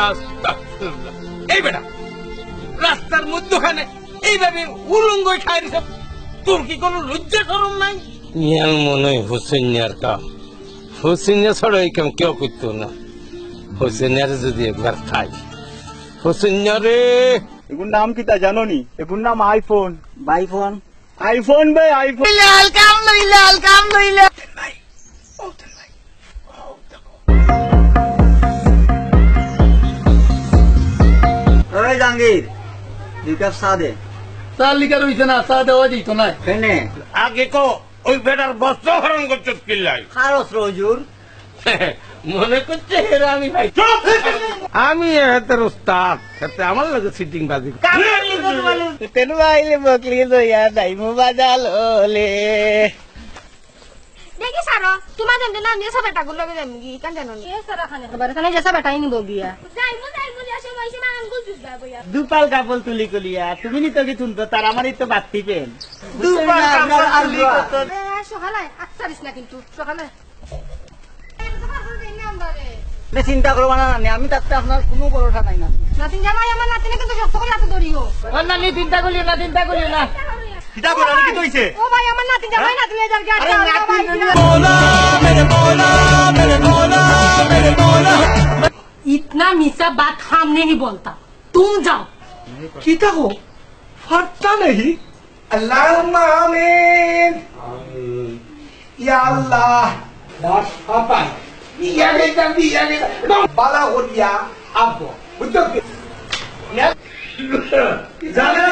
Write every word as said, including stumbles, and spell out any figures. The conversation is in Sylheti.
আস্তাগফিরুল্লাহ। এই বেটা, রাস্তার মধ্যখানে এইভাবে উলঙ্গ খায় দিছে, তোর কি কোনো লজ্জা শরম নাই? ইয়ার মনে হয় হুসেনিয়ার কাম। হুসেনিয়া ছাড়া এই কাম কেউ করতো না। হুসেনিয়ারে যদি একবার খাই, হুসেনিয়ারে। এগুর নাম কিতা জানো নি? এগুর নাম আইফোন। বাইফোন। আইফোন ভাই, আইফোন। লাল কাম লইলা, লাল কাম লইলা। ওই জাহাঙ্গীর, দুই কাপ চা দে। চা লিকার হইছে না, চা দেওয়া যাইতো না। কেনে? আগে কো, ওই বেটার বস্ত্র হরণ করছস কিল্লাই? কার অস্ত্র, হুজুর? মনে করছে এরা আমি ভাই। চুপ! আমি এ হাতের উস্তাদ, এতে আমার লগে সিটিং বাজি। তেনু আইলে বকলি দইয়া দাইমু বাজাল ওলে। দেখি সারো, তোমার জন্য না, আমি সব বেটা গুলো লগে যাইমু গি, কান জানো নি? এ সারা খানে খবর, খানে যে সব বেটাই নিব গিয়া। যাইমু, যাইমু, যে সময় সীমা আঙ্গুল চুষবা বইয়া। দুপাল কাপল তুলি কলিয়া, তুমি নি তো কি তুলতো, তার আমারই তো বাত্তি পেন। দুপাল কাপল তুলি কত। এ, সকালে, আচ্ছা, দিস না কিন্তু, সকালে। এটা চিন্তা করবা না, নানি, আমি থাকতে আপনার কোনো ভরসা নাই না। নাতিন জামাই আমার নাতিনে কিন্তু শক্ত করে হাতে ধরিও। ও নানি, চিন্তা করিও না, চিন্তা করিও না। কিতা বলো, কি হইছে? ও ভাই, আমার নাতিন জামাই নাতিন লইয়া যার গা। আরে, নাতিন জামাই। इतना मीठा बात हम नहीं बोलता, तुम जाओ। किता हो? फटता नहीं। अल्लाहुम्मा आमीन। आमीन। या अल्लाह। दास पापा। दिया बेटा, दिया बेटा। बाला हो दिया आपको। बुझो कि? या। जाना